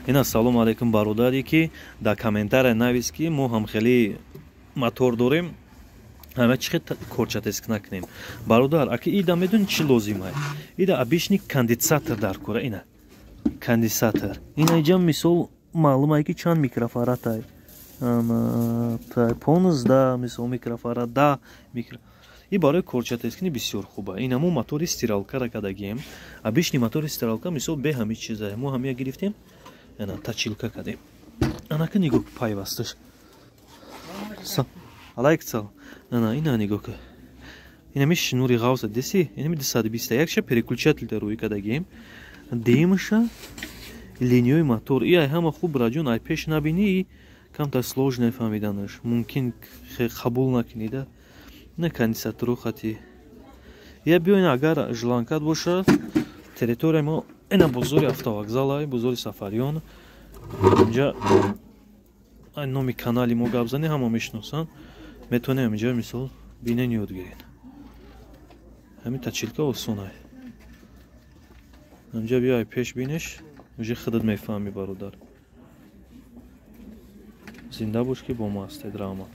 Ина, салому алейкум, бародаре, ки дар комментария навис, ки мо ҳам хеле мотор дорем, ҳама чӣ хел корчатеск накунем. Бародар, аки ида медони, чӣ лозимай? Ида обычный конденсатор дар кора. Ина конденсатор, ина иҷа, мисол, маълумае, ки чанд микрофарадтай: 15, мисол, микрофарад, 10 микро. И барои корчатескини бисёр хуба. Ина мо мотори стиралкара кардагием, обычный мотори стиралка, мисол, бе ҳами чиза. Мо ҳамия гирифтем, ана точилка кардем. Анака нигоҳ, пайвасташ. Алайксал. Ана ина нигоҳ ка, инами шнури ғавса деси, инами 221 ша переключатель рӯй кардагием, демша линияи мотор. И ай ҳама хуб, раҷон, ай пеш набинӣ, камтар сложно фаҳмиданаш мумкин, қабул накунида. На конденсатору хати я биёин, агар желанкат боша, территорияи мо ина бозори автовокзал, бозори Сафариён. Инҷа номи канали мо гап занӣ, ҳама мешиносанд. Метавонем инҷа, мисол, бинен, ёд гирен. Ҳамин точилка осонай. Инҷа биёй, пеш бинеш, уже худат мефаҳмӣ. Бародар, зинда бош, ки бо мо ҳастед. Раҳмат.